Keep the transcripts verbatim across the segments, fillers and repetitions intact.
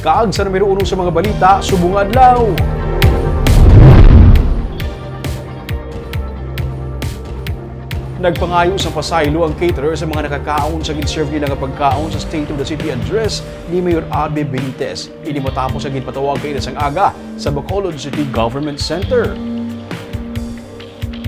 Kag sa numero uno sa mga balita subong adlaw. Nagpangayo sang pasaylo ang caterer sa mga nakakaon sa gin-serve nila nga pagkaon sa State of the City Address ni Mayor Abby Benitez. Ini matapos ang ginpatawag kaina sang aga sa Bacolod City Government Center.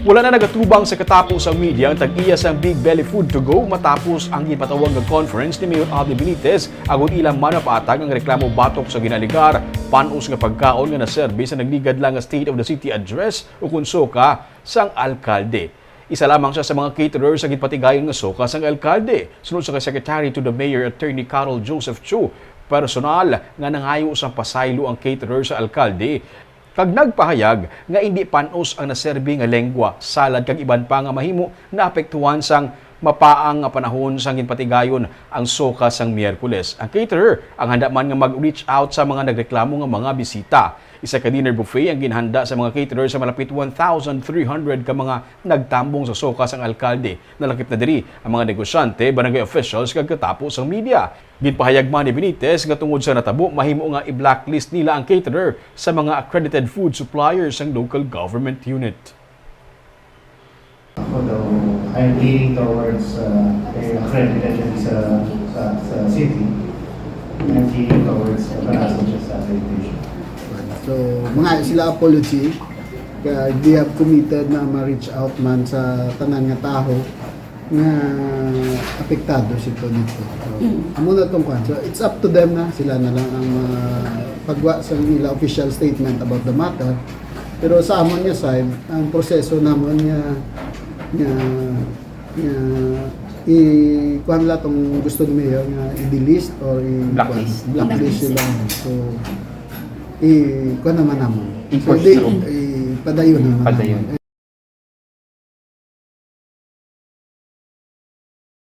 Wala na nagatubang sa katapo sang media ang tag-iya sang Big Belly Food to Go matapos ang ginpatawag nga conference ni Mayor Abby Benitez agud ila manapatag ang reklamo batok sa ginaligar panos nga pagkaon nga naserbi sa nagligad lang nga State of the City Address ukon SOCA sang alkalde. Isa lamang siya sa mga caterer sa ginpatigayon nga SOCA sang alkalde. Sunod sa kay Secretary to the Mayor, Attorney Carol Joseph Chu, personal nga nangayo sang pasaylo ang caterer sa alkalde kag nagpahayag nga indi panos ang naserbi nga lengwa, salad kag iban pa nga mahimo naapektuhan sang mapaang nga panahon sang ginpatigayon ang SOCA sang Miyerkules. Ang caterer ang handa man nga mag-reach out sa mga nagreklamo nga mga bisita. Isa ka dinner buffet ang ginhanda sa mga caterer sa malapit one thousand three hundred ka mga nagtambong sa SOCA sang alkalde. Nalakip na diri ang mga negosyante, barangay officials kag katapo sang media. Ginpahayag man ni Benitez nga tungod sa natabo, mahimo nga i-blacklist nila ang caterer sa mga accredited food suppliers sang local government unit. Ako daw, I'm leaning towards uh, a accredited sa, sa, sa city. I'm leaning towards uh, Banasan sa accreditation. So, mga sila apology, kaya they have committed na ma-reach out man sa tanan nga tawo nga apektado sila dito. So, amo na tong kwan. So, it's up to them na. Sila na lang ang uh, pagwa sa nila official statement about the matter. Pero sa amon nga side, ang proseso namon nga nga nga i kuan la tong gusto ni Mayor nga i-delist or i Blacklist. blacklist sila. So i kuan naman namon. So, Enforce di, na. I padayon naman. Padayon. Namon.